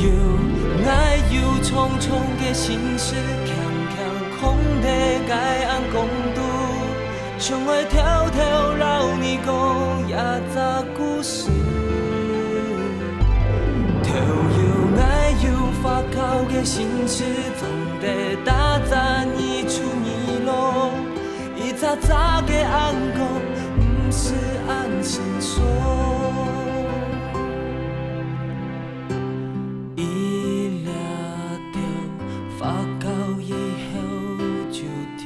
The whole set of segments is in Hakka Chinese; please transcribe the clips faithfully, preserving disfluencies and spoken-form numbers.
有，𠊎有重重个心事，輕輕囥在該暗光肚，想愛偷偷摎你講這隻故事。都有𠊎有發酵个心事，總得打發你出二路。 一隻隻个暗光，毋使恁清爽。一粒豆發酵以後就天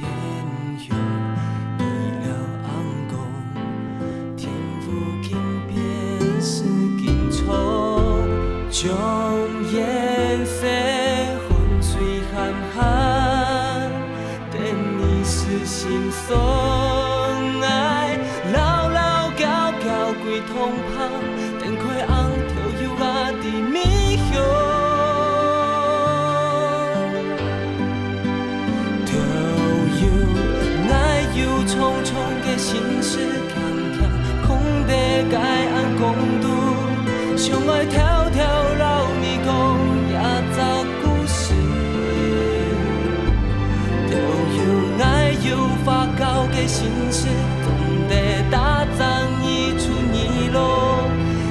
亮，一粒暗光，天父緊變是緊錯，將顏色混水喊喊。 等你死心酸，愛牢牢交交歸同伴，等開紅豆油啊的米香。都有𠊎有重重个心事， 輕輕囥在該暗光肚，想愛偷偷摎你講這隻故事。都有𠊎有發酵个心事，總得打發你出二路。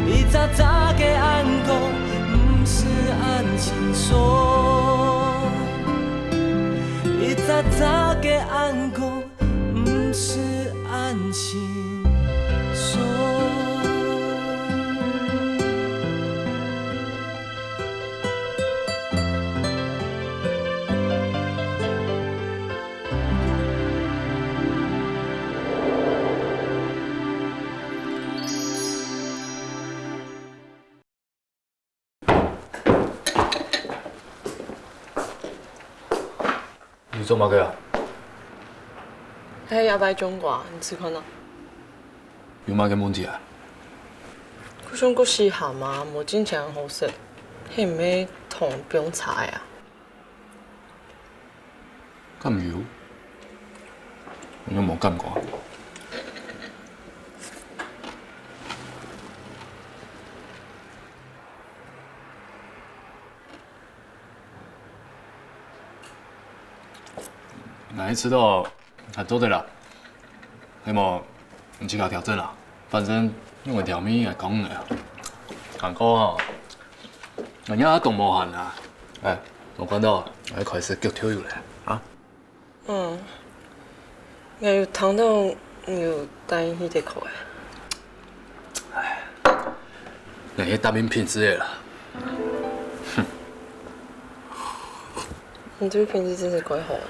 一隻隻个暗光，毋使恁清爽。一隻隻个暗光， 毋使恁清爽。你做麼个啊？係這擺種瓜，你試看啊。有麼个問題啊？佢像過時鹹啊，無進前恁好食，係毋係糖放差啊？ 敢有？𠊎又無感覺。𠊎試著還做得啦，係無，你自家調整啦。反正用个調味𠊎講你啊。還過吼， 𠊎也當無閒啊。哎，無看著，𠊎開始腳抽油咧，啊？嗯，𠊎有聽著你有帶去德國欸。𠊎係答應品質个啦。哼。你對品質真係蓋好欸，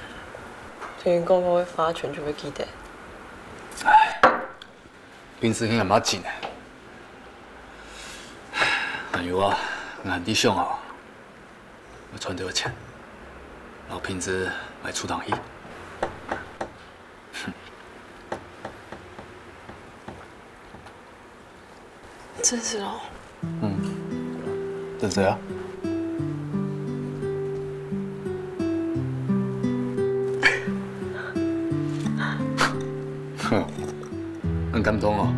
聽你講過个話全就會記得。 平時係恁麻煩啊。還有啊，𠊎還在想哦，愛賺兜錢，摎品質買厝堂去。真係哦。 嗯，等誰啊？哼，恁感動哦。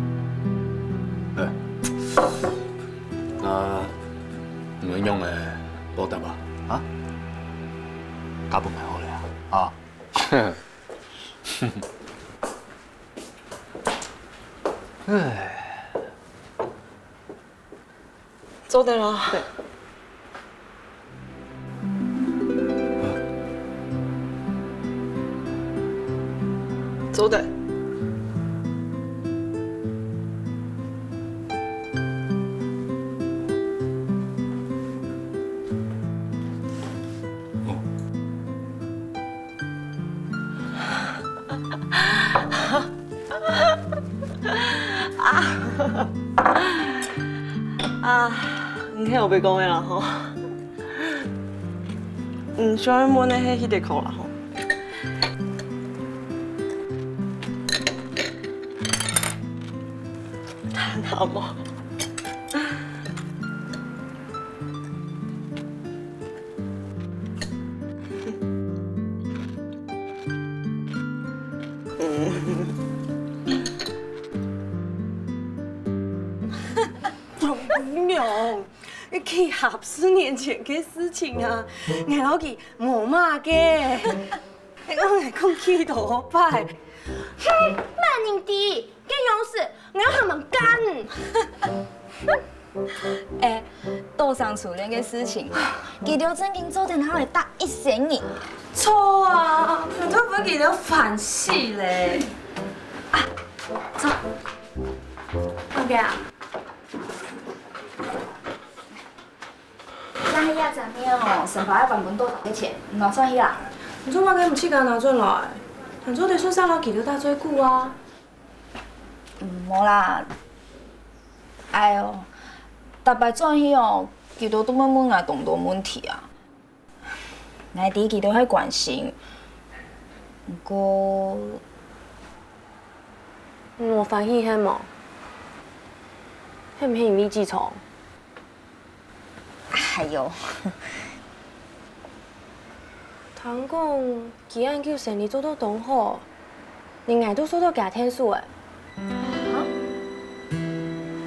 哎，該你仰仔報答啊？啊？加分還好咧啊？啊？唉。 做得了。對。做得。哦。 啊，啊，你聽𠊎講个啦吼。嗯，想愛問个係去德國啦吼。那麼。 娘，你幾下十年前个事情啊，𠊎摎佢無麼个。𠊎摎𠊎講幾多擺。哼，麼人知，該樣式，𠊎還吂幹。哎，多生初戀个事情，佢兜正經做得拿來打一仙人。著啊，𠊎都分佢兜煩死咧。啊，著。OK啊。 但係這隻廟哦，神父愛還分多少个錢，你拿轉去啦。你做麼个毋自家拿轉來？還做得順續摎佢兜打嘴鼓啊？嗯，無啦。哎喲，逐擺轉去哦，佢兜都會問𠊎當多問題啊。𠊎知佢兜會關心，毋過，你無歡喜係無？係毋係因為志聰？ 哎喲，聽講佢恁久生理做到當好，連𠊎都受到佢个天數誒。哈？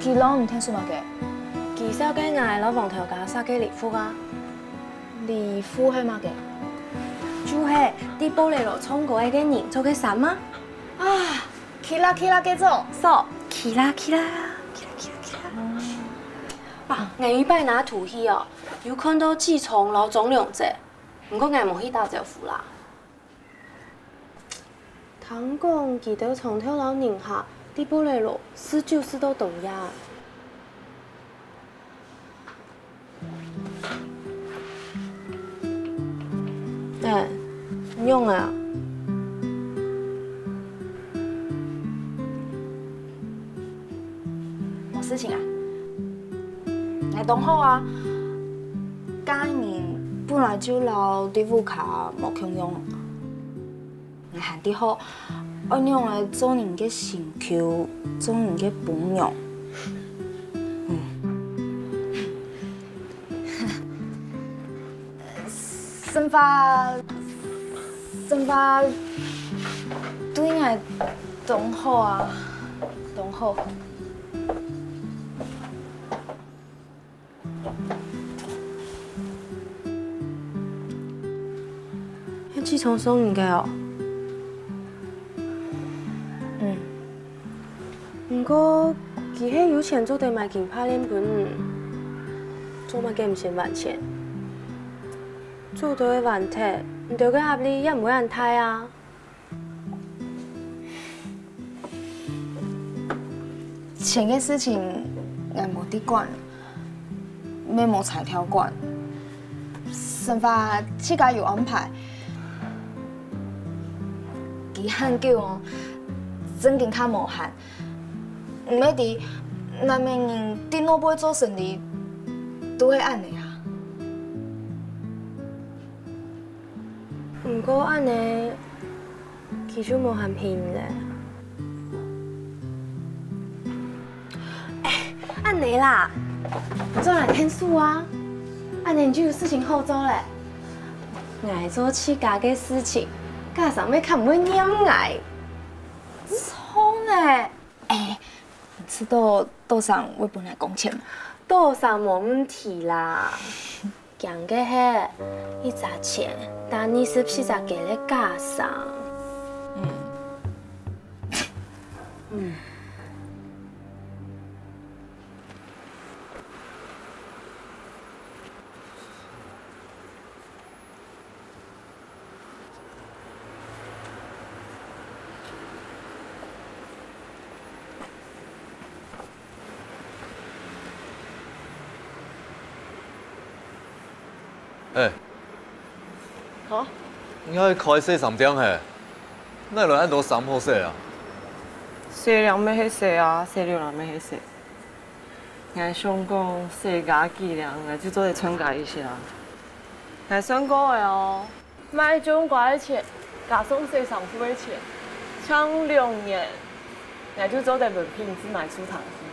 佢摎你天數麼个？佢寫个𠊎摎黃頭家寫个禮服啊。禮服係麼个？就係在玻璃樓唱歌个人著个衫啊。啊， Kira Kira該種。So，Kira Kira，Kira Kira Kira。爸，𠊎有一擺拿圖去哦，有看到志聰摎鍾良哲，毋過𠊎無去打招呼啦。聽講佢兜長透摎寧夏，在玻璃樓試酒試到當夜。 哎，仰仔啊？無事情啊？𠊎當好啊，嫁人本來就摎在屋下無共樣。 𠊎還知好，愛仰仔做人个心臼，做人个餔娘。嗯。生活，生活對𠊎當好啊，當好。 係志聰送你个哦？嗯。毋過，佢係有錢做得買金項鍊分你，做麼个毋先還錢？做得還忒，你兜个壓力也毋會恁大啊。 錢个事情，𠊎無在管，乜無才調管。生活自家有安排。佢恁久哦，正經較無閒。毋係知，男仔人在外背做生理，都係恁仔啊。 毋過恁仔，佢就無閒陪你咧。哎，恁仔啦，你做來𢯭手啊，恁仔你就有事情好做咧。𠊎做自家个事情，家常乜較毋會念𠊎。著呢！哎，你知道多少會分𠊎工錢無？多少無問題啦。 驚个係，一隻錢打二十四隻雞个價錢。嗯。嗯。 哎，哈？你愛開洗衫店係？哪來恁多衫好洗啊？洗涼乜係洗啊，洗流涼乜係洗。𠊎想講，洗加幾涼，𠊎就做得賺加一息啊。𠊎算過个哦， 賣種瓜个錢，加上洗衫褲个錢，像兩年，𠊎就做得分品質買樹糖去。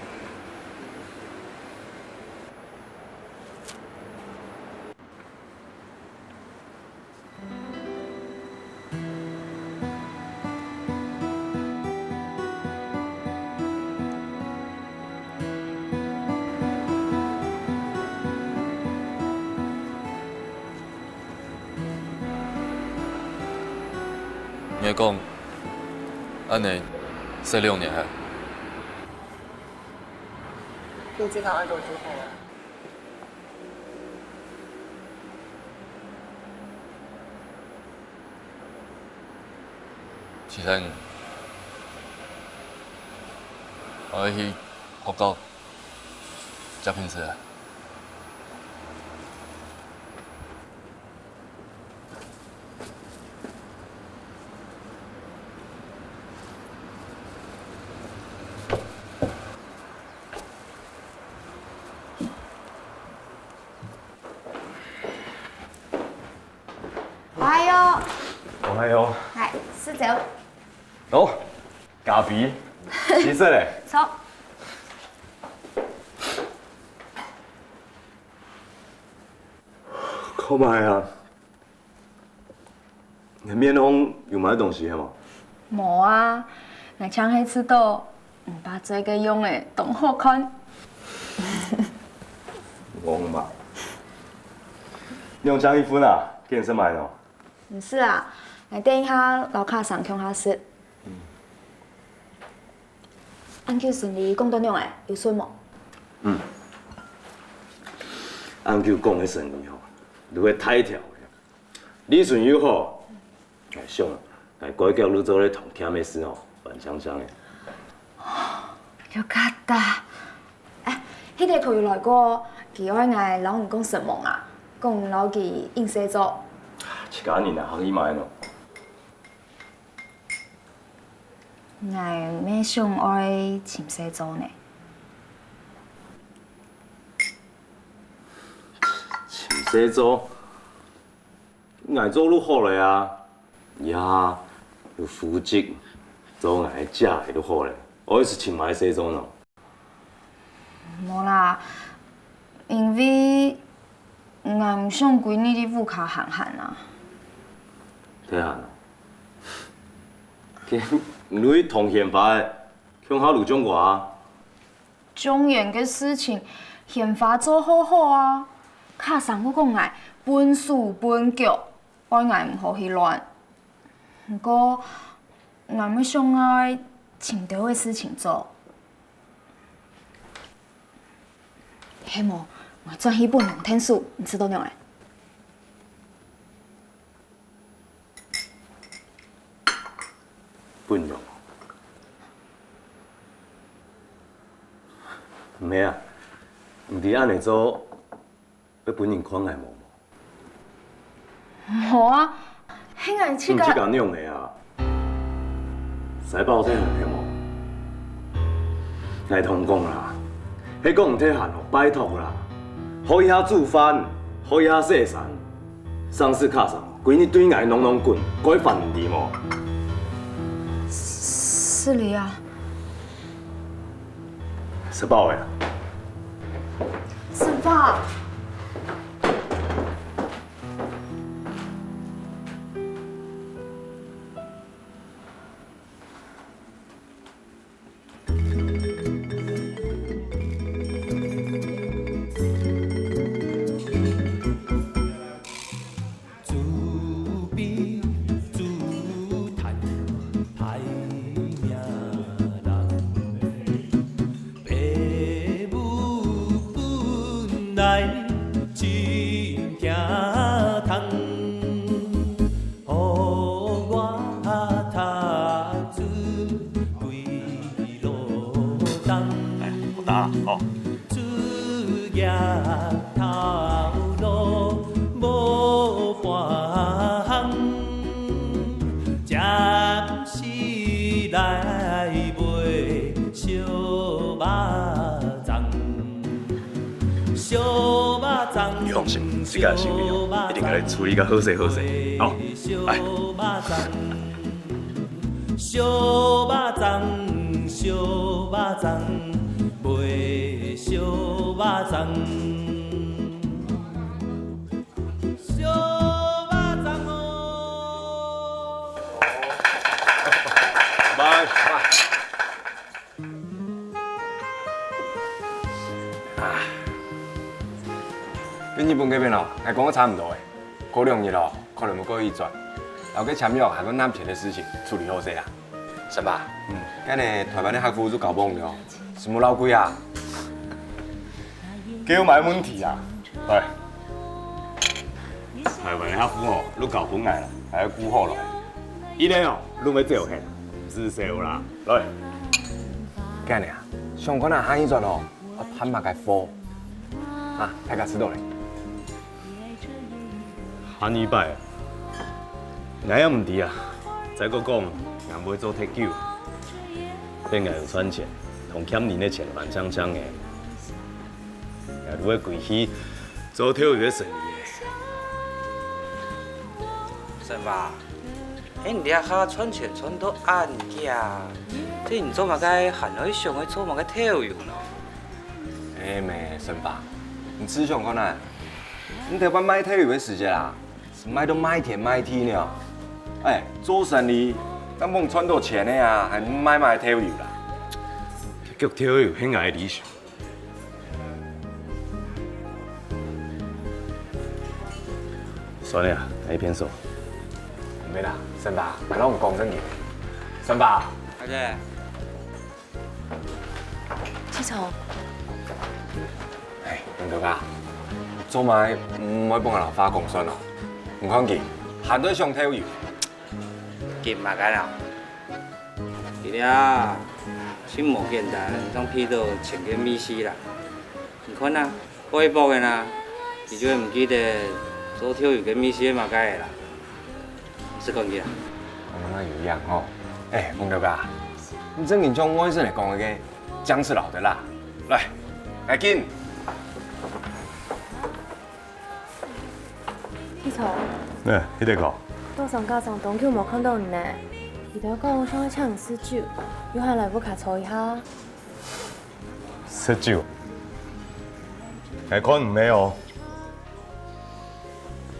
講，恁呢，食兩年啊？你這趟愛做幾好啊？其實，𠊎愛去學校接平時啊。 おはよう。おはよう。嗨，食朝。哦，咖啡，你食嘞？著。看覓啊，你面項有麼个東西係無？無啊，𠊎淨係試著 毋怕嘴个樣仔當好看。戇嘛！你用這樣一份啊，健身買喏？毋使啊，𠊎等一下摎卡桑共下食。恁久順利講到仰仔，有順無？嗯，恁久講个生理吼，愈會大條个。 利潤又好，𠊎想，𠊎改革又做得同佢个事哦，還香香个。よかった。哎，彼个朋友來過，佢愛𠊎摎你講承蒙啊，講你摎佢應勢做。自家人啊，客氣嘛喏。𠊎乜想愛尋事做呢。尋事做？ 𠊎做就好了啊，你啊，有負責，做𠊎个姐仔就好了，愛係尋麼个事做喏？無啦，因為𠊎毋想歸日在屋下閒閒啊。忒閒啊？該你同賢發仔共下摎種瓜啊？ 種園个事情，賢發做好好啊。卡桑又講𠊎笨手笨腳，愛𠊎毋好去亂。毋過，𠊎乜想愛尋兜仔事情做。係無，𠊎轉去分人𢯭手，你知道仰仔？ 分人？毋係啊，你知恁仔做，會分人看𠊎無？無啊，係𠊎自家。你自家仰仔啊？使飽忒閒係無？𠊎同你講啦，係講你忒閒哦，拜託啦，學一下煮飯，學一下洗衫，上次卡桑 歸日對𠊎攏攏滾，該煩你無？失禮啊。食飽了啊？承發。 來，好大哦。 你放心，自家个生理哦，一定愛來處理甲好勢好勢。好，來。啊，你日本該片哦，𠊎講个差毋多誒，過兩日哦，可能會過去一轉。摎該簽約還有納錢个事情處理好勢啊。三伯，嗯，該呢，臺灣个客服就交分你哦，承蒙老貴啊。該有麼个問題啊？來，臺灣个客服哦，你交分𠊎啦，還愛顧好來。一定哦，你愛走忒，毋使愁啦。來，該呢啊，想看啊，下一轉哦，愛辦麼个貨？啊，大家知道咧。 下二擺，𠊎也毋知啊。再過講，𠊎毋會做忒久。等𠊎有賺錢，同欠人个錢還淨淨个，𠊎就會歸去做豆油个生理个。三伯，哎，你這下賺錢賺到恁遽，這你做麼个還會想愛做麼个豆油呢？哎，毋係，三伯，你試想看啊，你頭擺賣豆油个時節啊， 係賣到賣天賣地呢。哎，做生理，敢講賺到錢个啊，還賣麼个豆油啦？結局豆油係𠊎个理想。算了啊，𠊎一片手。毋係啦，三伯，𠊎摎你講正經。三伯。阿姐。 志聰。哎，文哥啊，做麼个毋會分𠊎摎話講算哦？你看佢，還在想豆油。緊麼个啦？佢這啊，真無簡單，正鼻著錢个味緒啦。你看啊， 背包个啦，佢就會毋記得做豆油个味緒係麼个啦。你試看佢啊。恁樣有影吼。哎，文哥啊，你正經像外省人講个薑絲老的辣。來，來緊。志聰。哎，你在講？到上家上當久無看著你呢。佢兜講想愛請你食酒，有閒來屋下坐一下。 食酒？𠊎看毋係哦。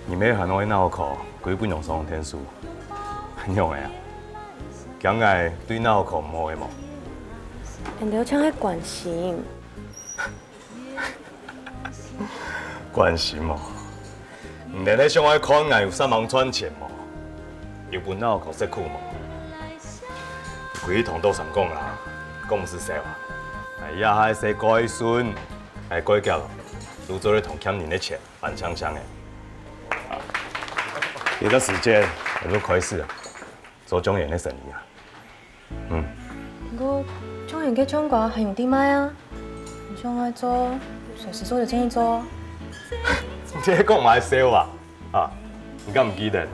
你乜還愛腦殼歸分人上電視，仰仔啊？驚𠊎對腦殼毋好係無？𠊎兜淨係關心。關心哦？ 你等係想愛看𠊎有煞猛賺錢無？有分腦殼食苦無？歸堂都常講啊，講毋使愁啊。𠊎這下係該孫，𠊎該囝哦，都做得同欠人个錢還淨淨个。啊，這个時節，𠊎就開始啊，做醬園个生理啊。 嗯。毋過，醬園个醬瓜還有在賣啊！你想愛做，隨時做得轉去做啊！你這講麼个笑話啊？啊，你敢毋記得？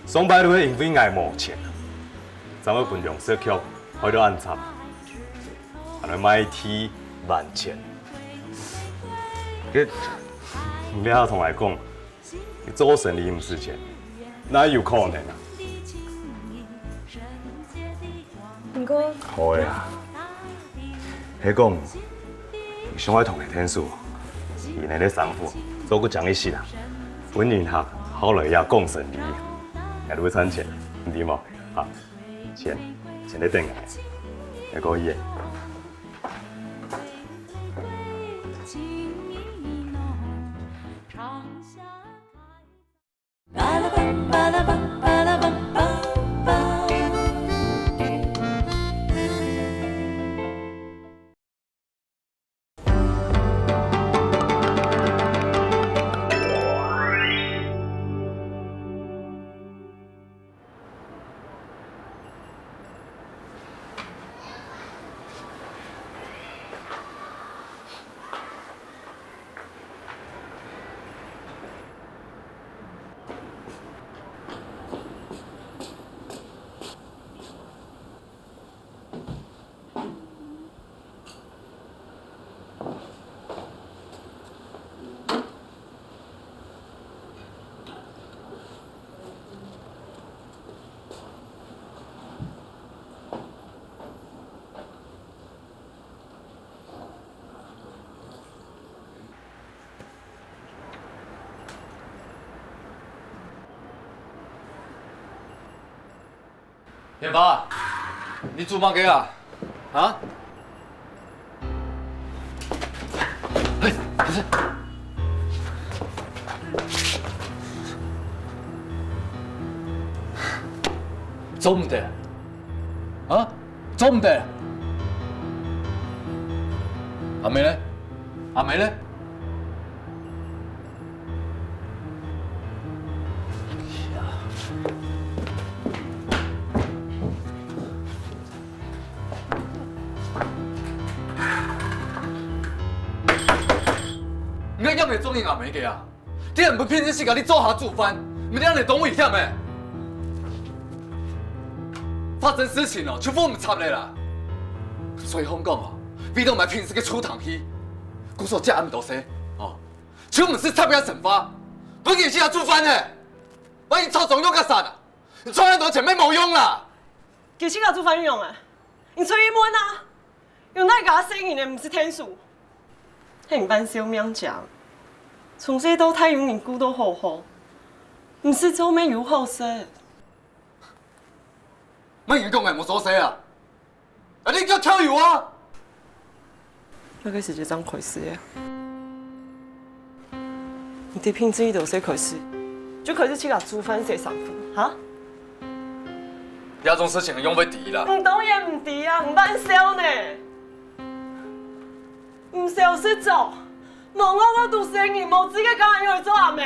上擺就係因為𠊎無錢，正會分糧食局害到恁慘，還愛賣地還錢。該，你這下同𠊎講， 你做生理毋使錢，哪有可能啊？毋過，好个啊，係講，你想愛同𠊎𢯭手，你等个衫褲做个靚一息啊，分人客好來這講生理，𠊎就會賺錢，你知無？啊，錢，錢在等𠊎，還可以个。 天發，你做麼个啊？啊？嘿，不是。做毋得，啊，做毋得。阿妹呢？阿妹呢？你看，仰會中意阿妹个啊？ 你毋係平時自家在灶下煮飯，毋係恁樣當危險个。發生事情哦，就毋好插咧啦。所以好講哦，為著買平時个醋糖去，故所食恁多事哦，就毋使插佢生活，分佢自家煮飯呢。萬一吵中用較散啊，你賺恁多錢也無用啦。佢自家煮飯用啊，你出去問啊。 有哪家細人仔毋識𢯭手？係你半條命仔，從細到大有人顧到好好，毋識做乜有好食。麼人講𠊎無做事啊？啊，你叫跳舞啊！麼个時節正開始个？ 你對平時一到細開始，就開始自家煮飯洗衫褲，哈？這種事情仰會知啦？你當然毋知啊，你半條呢！毋曉食做，無學過讀生人，無資格教人愛做阿姆。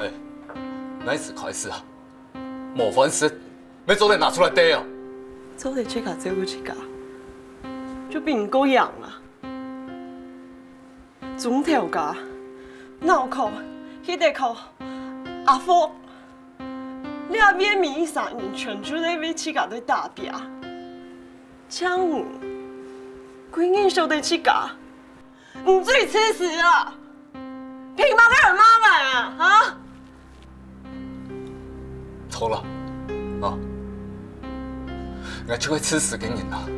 哎，哪時開始啊？無飯食，乜做得拿出來嗶哦！做得自家照顧自家，就比你過贏啊！ 總頭家、腦殼、血仔殼、阿福，這位每一儕人全就在為自家在打拚。像你，歸日想著自家，你最自私啊！憑麼个人罵𠊎啊？啊？ 錯了，啊，𠊎就係自私个人啊。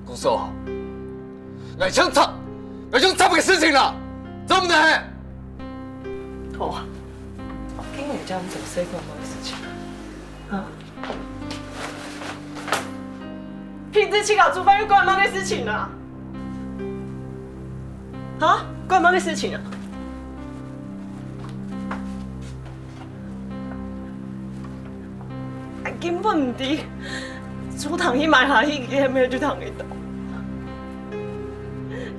故所，𠊎想插，𠊎想插个事情啦，做毋得。好啊，今日這樣子誰管麼个事情啊？啊？平時自家煮飯又管麼个事情啊？啊？管麼个事情啊？ 根本毋知，煮糖去買下去，佢還無煮糖个到。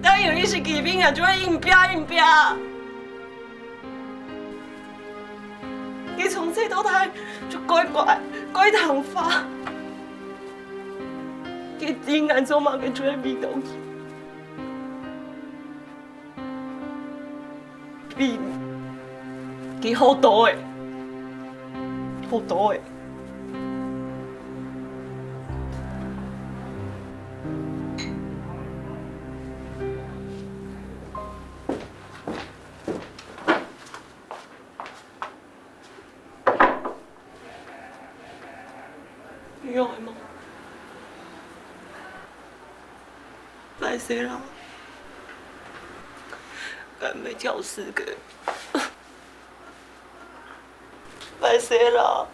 但有一時機會啊，就會硬拚硬拚。佢從細到大就乖乖，乖聽話。佢知𠊎做麼个就會為著佢。 比佢好多欸，好多欸。有用个無？歹勢啦，𠊎毋係挑食个。歹勢啦。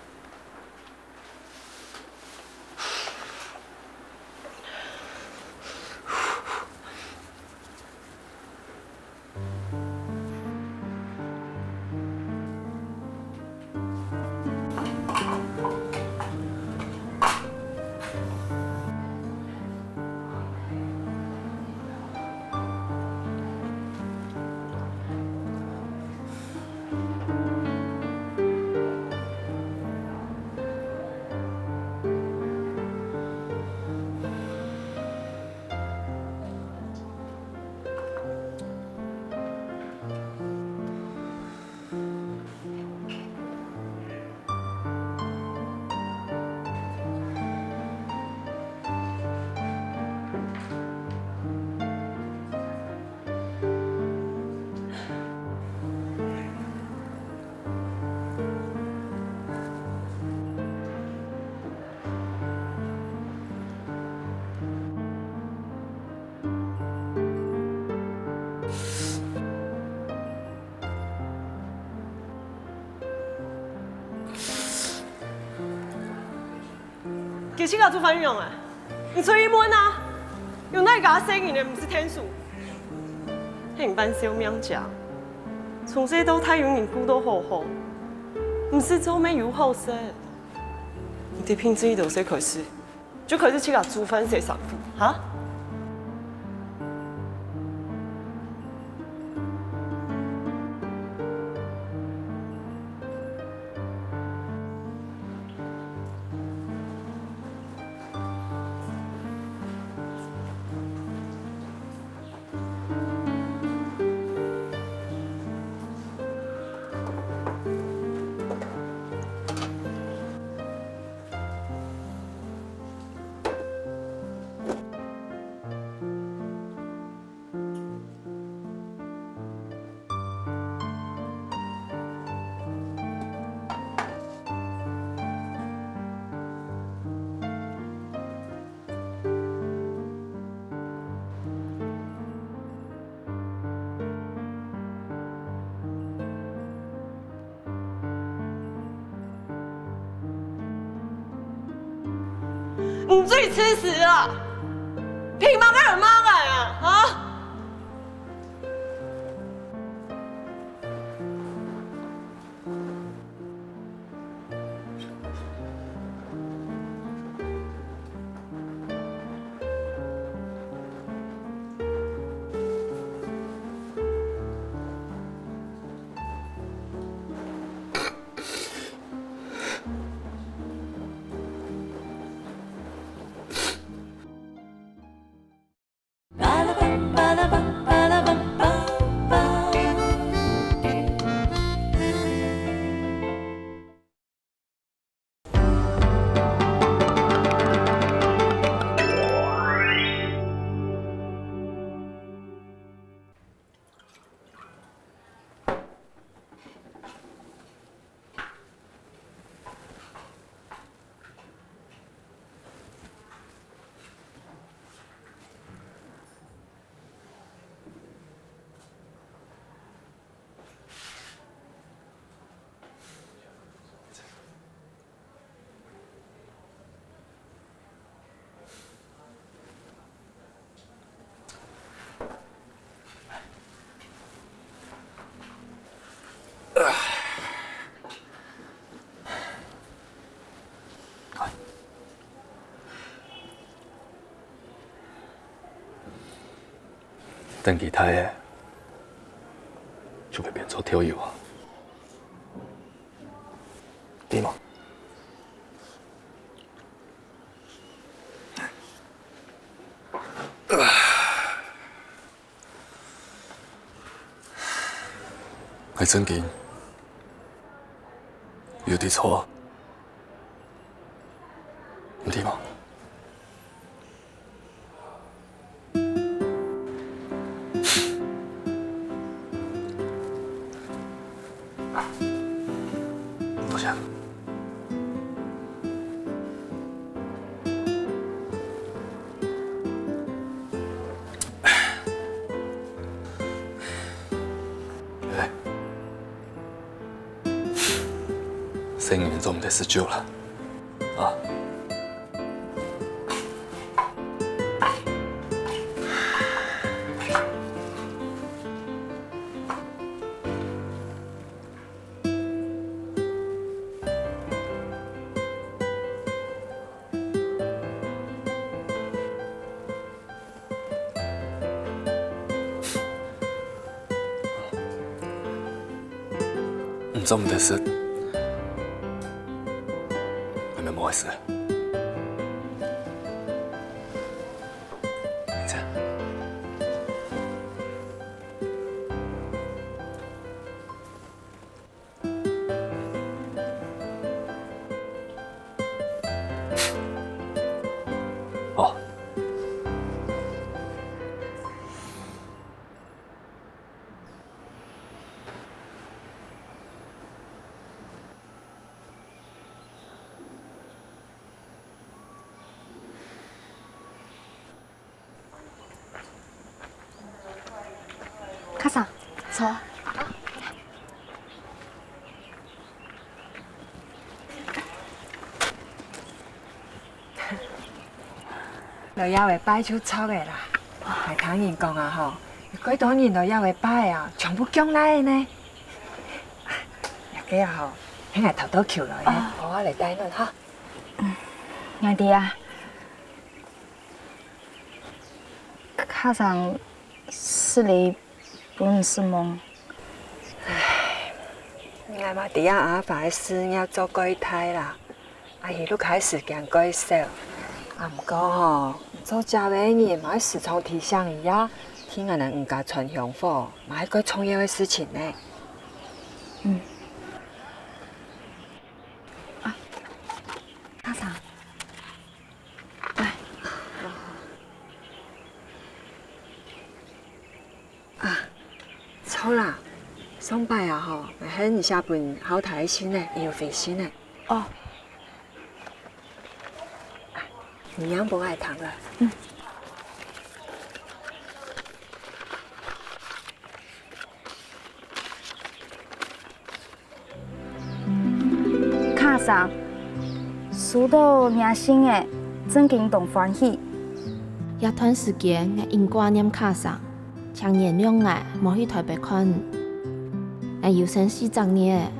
佢自家煮飯用啊？你出去問啊！有哪家細人仔毋識𢯭手？係你半條命仔，從細到大有人顧到好好，毋使做麼个有好勢，你个品質一到這開始，就開始自家煮飯洗衫褲，哈？ 你最吃屎了！凭麼个人罵俺啊？啊？ 等佢大了，就會變做豆油啊。對無？ 𠊎正經有知錯，毋對無？ 坐下。來，細人做毋得食酒啦，啊！ 你做毋得食，還無愛食。 哦。 較上，坐。來這位拜就著个啦。𠊎聽人講啊吼，有幾多人來這位拜啊，全部降倈仔呢。這个啊吼， 𠊎偷偷搝來个，哦。好啊，來帶暖哈。𠊎知啊，卡桑失禮分你失望。𠊎嘛知啊，阿發个事業做蓋大啦，阿姨就開始驚蓋少。啊，毋過吼，做姐个人嘛愛時常提醒佢啊，替𠊎等吳家傳香火，嘛係蓋重要个事情呢。嗯。 啊，卡桑，來。啊，著啦，上擺啊吼，𠊎喊你寫分浩泰个信呢，佢有回信呢。哦。你仰般愛聽啦？嗯。 卡桑，收到若信仔，正經當歡喜。這段時間，𠊎因掛念卡桑，請原諒𠊎無去臺北看你。𠊎有生四隻月，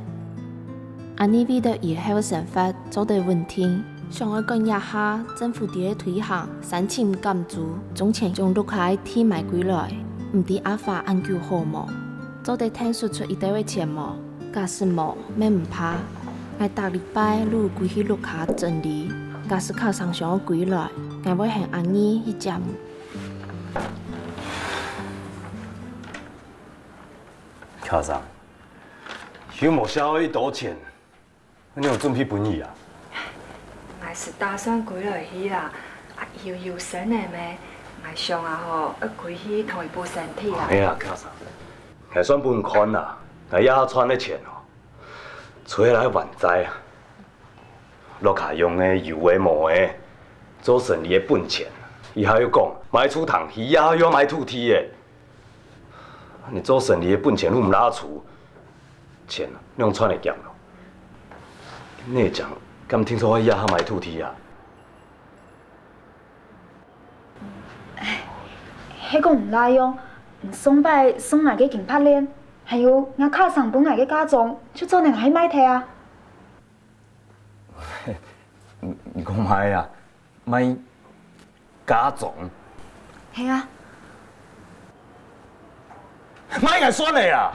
恁呢為著以後生活做得穩定， 想愛趕這下政府在該推行申請減租，中錢將屋下地買歸來，毋知阿發恁久好無？做得𢯭手出一兜仔錢無？假使無，乜毋怕，𠊎逐禮拜就歸去屋下整理。假使卡桑想愛歸來，𠊎會喊阿義去接你。卡桑，又無少一多錢， 你有準備分佢啊？𠊎係打算歸來去啦，啊，又有生仔咩？𠊎想啊吼，愛歸去同佢補身體啦。哎呀，卡桑，𠊎算分你看啦，𠊎這下賺个錢哦，除了還債啊，屋下用个有个無个，做生理个本錢，以後又講賣厝堂去，也又賣土地个。 你做生理个本錢都毋罅出，錢仰賺會減咯？你會講，敢聽說這下賣土地啊？係講毋罅用，你上擺送𠊎个金項鍊，還有𠊎卡桑分𠊎个嫁妝，就做得拿去賣忒啊！你你講麼个啊？ 賣嫁妝？係啊。賣𠊎算了啊！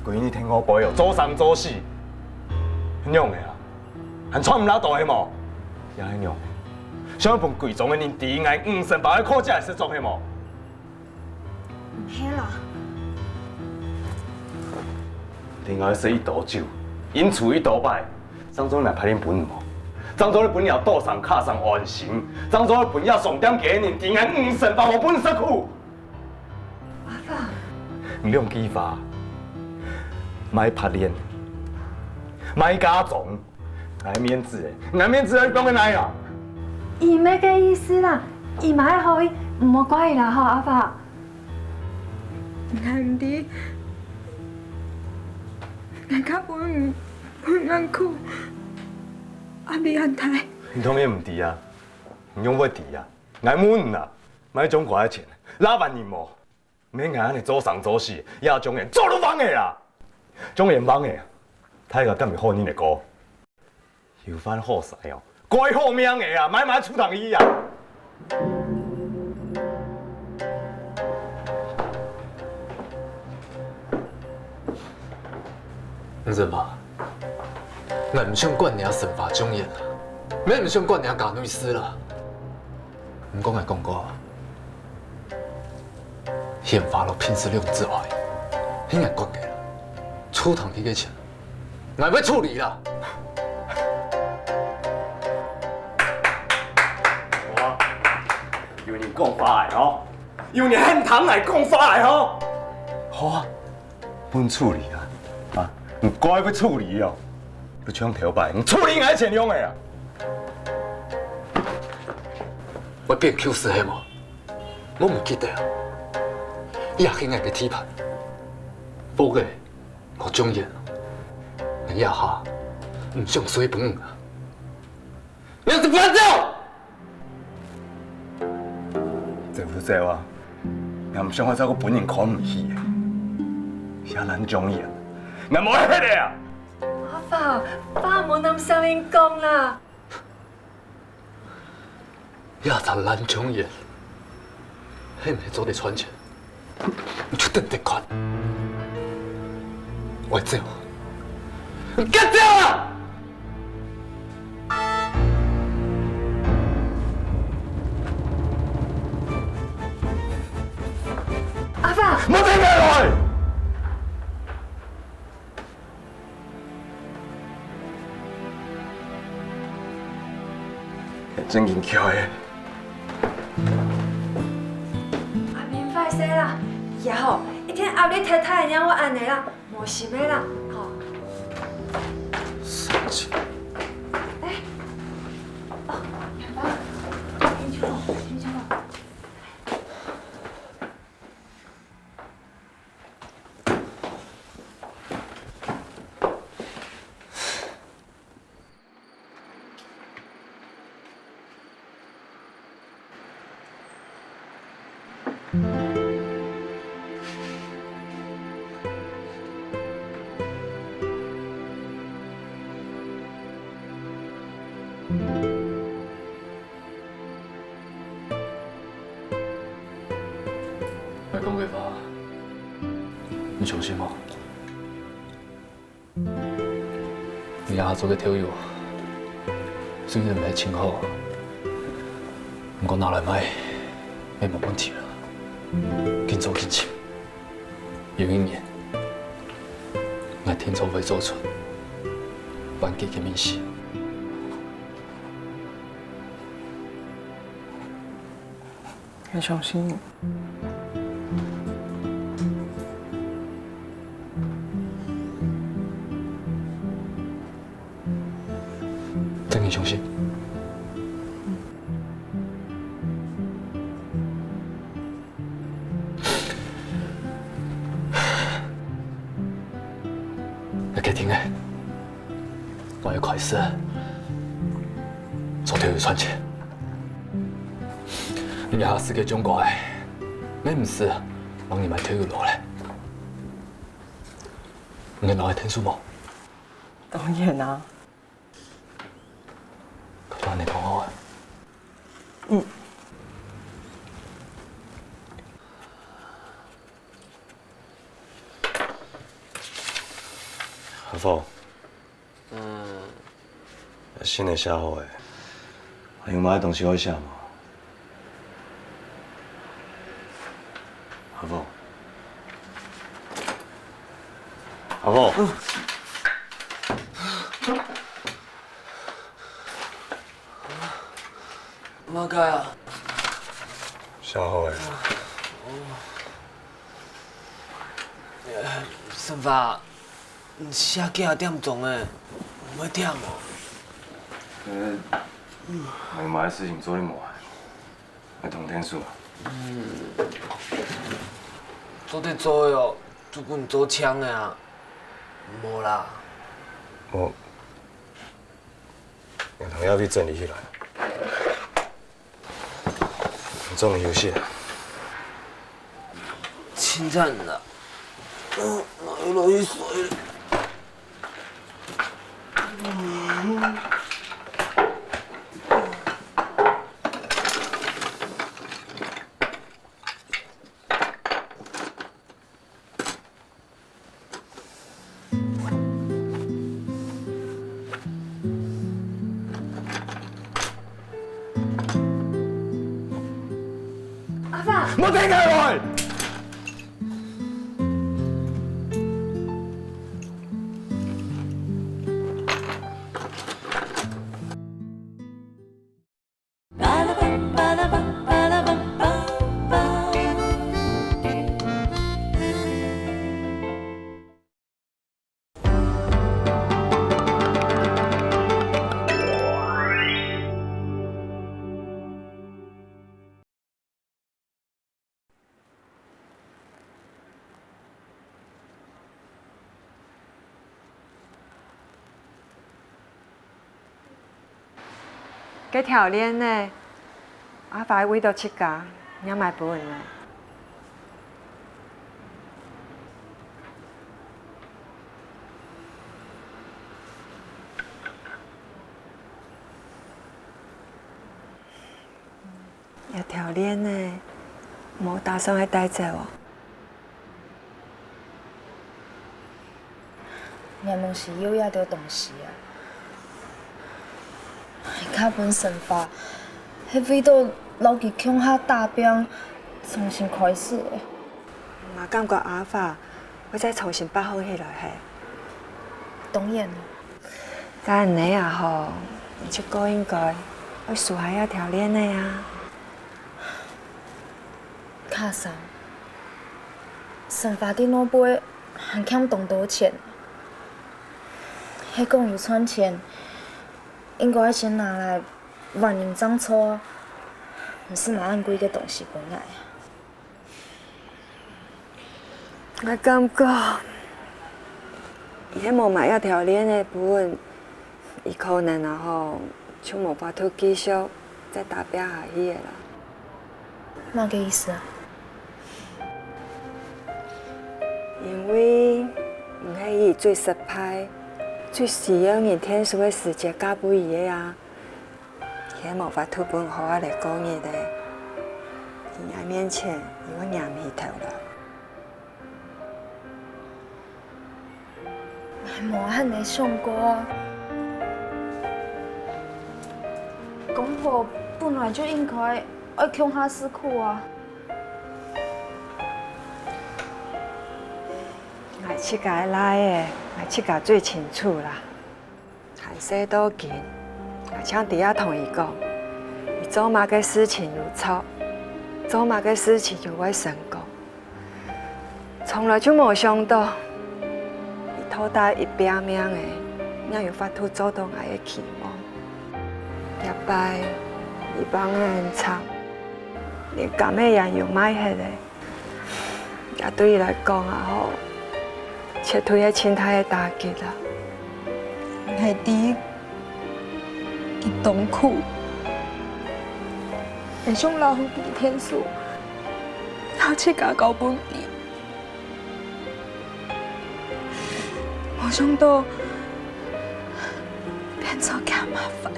歸日天光背哦，做三做四，仰仔啊？還賺毋罅多係無？也係仰仔？想愛分歸莊个人知𠊎吳成發个靠食个實狀係無？ 毋係啦。你愛食幾多酒，應酬幾多擺，正做得拿項鍊分你無？正做得分你兜多桑卡桑安心，正做得分這商店街个人知𠊎吳成發無分你食苦。阿發，你兩句話，賣項鍊，賣嫁妝， 𠊎面子欸，𠊎面子愛放在哪啊？佢毋係該意思啦，佢嘛愛好意，毋好怪佢啦吼，阿發。𠊎毋知，𠊎較分你分恁苦，壓力恁大。你當然毋知啊，你仰會知啊？𠊎問你啊，賣種瓜个錢，哪還人無？ 免𠊎恁呢做三做四，也將人做到忘个啊！將人忘个啊！大家敢有好日仔過？有飯好使哦，過好命个啊！買買出堂衣啊！吳成發，𠊎毋想管你阿成發將人啦，乜毋想管你阿家內事啦。毋過𠊎講過， 顯發摎品質兩隻愛，係𠊎管个啦。出堂去个錢，𠊎會處理啦。好啊，有人講話个吼，有人肯聽𠊎講話个吼。好啊，分處理啊，啊，你該會處理哦。不像頭擺，你處理𠊎个錢用个啊。會變Q四係無？ 𠊎毋記得啊，這係𠊎个地盤。屋仔，𠊎種田，𠊎這下毋想隨分你啊！你係不要走！走就走啊！𠊎毋想愛再過分人看毋起个。這爛種田，𠊎無愛歇个啊！阿發，話無摎聲音講啦。這隻爛銅錢，係毋係做得賺錢？你就等等看。𠊎走，你跼走啊！ 阿發！莫停下來！正經巧个。阿明壞勢啦，以後一定壓力忒大，讓𠊎恁樣啦。 無心个啦，吼。生氣。哎，哦，阿爸，你坐，你坐。 𠊎講个話，你相信無？ 你這下做个豆油，雖然毋係盡好，毋過拿來賣，也無問題啦。緊做緊尋，有一日，𠊎定著會做出半格个面食。𠊎相信你。 真个相信。𠊎決定了，𠊎愛開始做豆油賺錢。你這下世界恁大，𠊎毋使摎你買豆油爐了。你摎𠊎𢯭手無？ 當然啊。該就恁樣講好啊。嗯。阿鳳。嗯。信仔寫好了，還有麼个東西愛寫無？ 阿鳳。阿鳳。麼个啊？寫好了。生發，你寫幾下點鐘了，毋會忝無？呃，還有麼个事情做得無啊？ 來同𢯭手啊。嗯，做得做个哦，就分你做淨个啊。無啦。無，𠊎同阿偉整理起來。你做你休息啊。清晨啦，嗯，𠊎愛落去睡了。 阿發！莫停下來！ 該條鍊仔，阿發為著自家，正買分你。鏈仔，無打算愛帶走哦？𠊎無需要這兜東西啊！𠊎嫁分承發，係為著摎佢共下打拚，重新開始个。𠊎感覺阿發會再重新發奮起來係。當然囉。 該恁仔啊吼，你就過應該愛收下這條鏈仔啊。卡桑，承發在外背還欠當多錢，係講有賺錢，應該愛先拿來還人正著啊，毋使買恁貴个東西分𠊎啊。 𠊎感覺，佢係無買這條鏈仔分你，佢可能啊吼，就無法度繼續再打拚下去个啦。麼个意思啊？因為你係佢最失敗、最需要人𢯭手个時節嫁分佢个啊。 佢係無法度分好好來過日个，在𠊎面前，佢會䀴毋起頭來。𠊎無恁仔想過啊。講好本來就應該愛共下受苦啊。𠊎自家个倈仔，𠊎自家最清楚啦。 還細到今，𠊎正在這同佢講，佢做麼个事情有著，做麼个事情就會成功。從來就無想著，佢到底一拚命仔，仰有法度做到𠊎个期望。這擺，佢放𠊎恁慘，連柑仔也有賣忒了。 這對佢來講啊吼，絕對係盡大个打擊啊。𠊎知，佢當苦，𠊎想摎佢𢯭手，摎自家交分佢。無想到， 變做厥麻煩。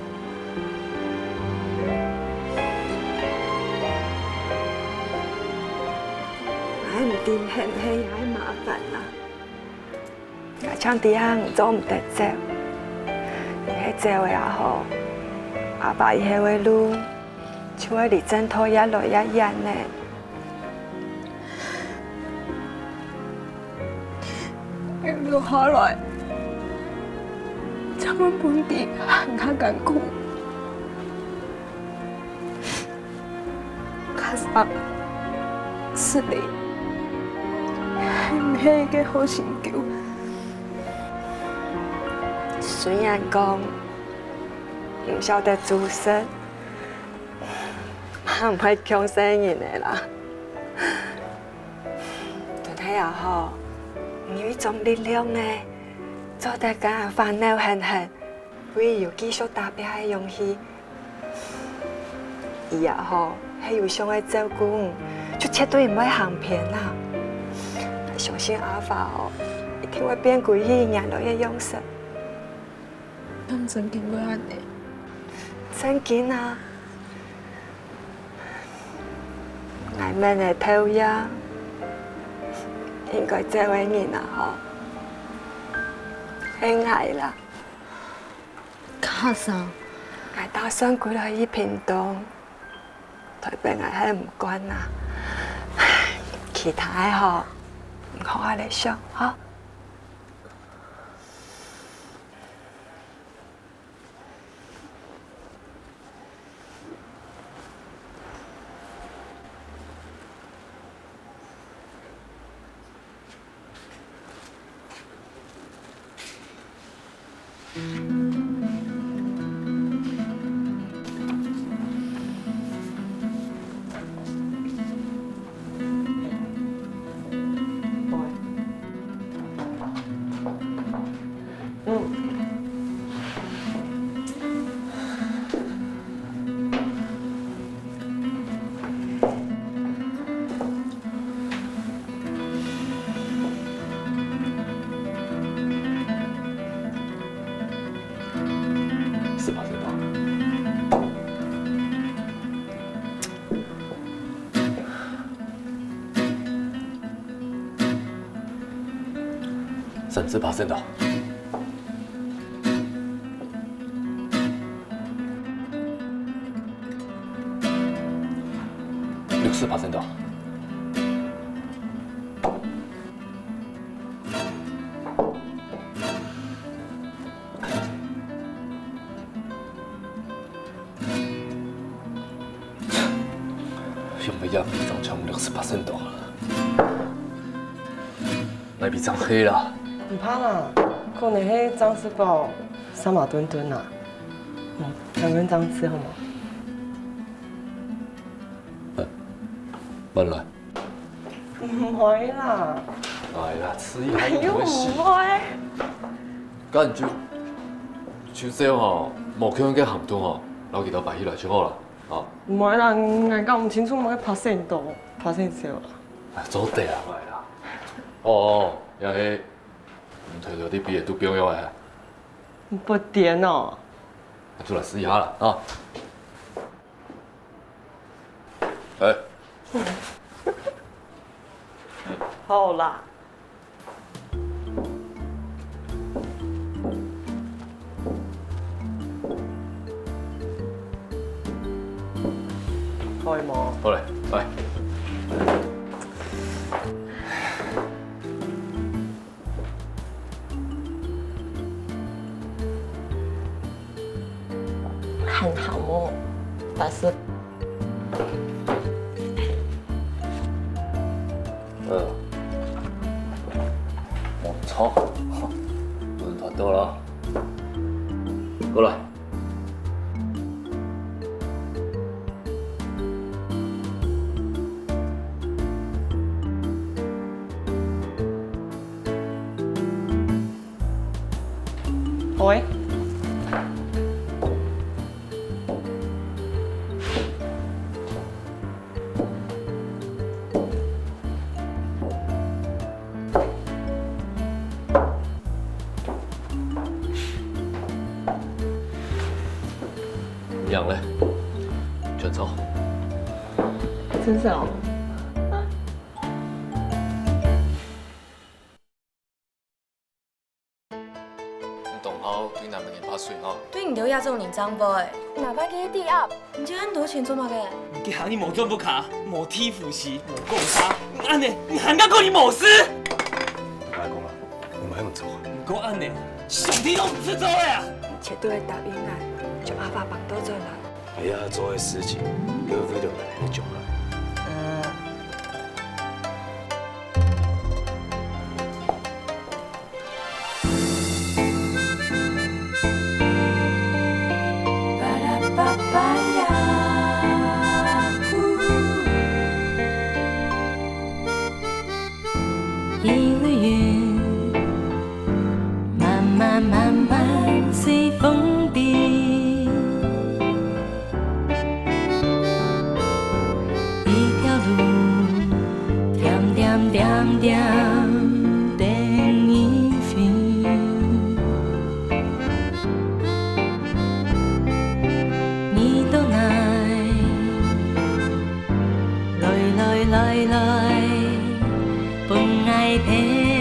𠊎毋知係毋係𠊎个麻煩啊！𠊎正知𠊎做毋得走，你係走个啊吼，阿爸以後个路 就會離正道越來越遠呢。𠊎留下來，正會分佢還較艱苦。卡桑，思玲，你毋係一個好心臼。雖然講毋曉得煮食， 嘛毋會強細人仔啦。但係啊吼，你有一種力量呢，做得佮𠊎煩惱緪緪，為佢有繼續打拚个勇氣。佢啊吼，係有想愛照顧你，就絕對毋會行偏啦。𠊎相信阿發哦，一定會變歸去原來个樣式。 敢真經會恁仔？真經啊！𠊎愐个頭呀，應該走个人啊吼，係𠊎啦。卡桑，𠊎打算歸來去屏東，臺北𠊎係毋慣啊。其他个吼，你好好來想吼。三十趴到。六十趴到。 因為這筆帳差六十趴到。哪筆帳係啦？毋怕啦，可能係帳簿三毛墩墩啊。嗯，兩個人帳簿好無？呃，慢來。毋會啦。來啦，試一下，哎喲，毋會死。毋會。該你就，就這樣吼，無去該行動吼，摎佢兜擺起來就好啦。 哦。毋會啦，𠊎搞毋清楚，毋會發生到，發生少啦。哎，做得啊，來啦。哦，哦，也係，你偷偷地比个都不用用哎。不點哦。那就來試一下啦，啊。哎。好啦。 可以無？好嘞，來。還好無，但是 嗯，無錯，輪到到了，過來。喂。 仰咧？全錯。真係哦。 你當好對男人拍水吼？對你兜這種人正會。哪辦佢係抵押？你借恁多錢做麼个？你个行業無賺無卡，無地府時，無公差，你恁呢，你還敢講你無事？你快講啊，我們還有仇恨。你講恁呢，上帝都毋識做个啊！絕對會答應𠊎，就辦法幫到轉來。哎呀，做个事情，各位都來得講啊。嗯。 一縷雲，慢慢慢慢隨風飛。一條路，點點點點等你飛。你到哪？來來來來，分𠊎陪。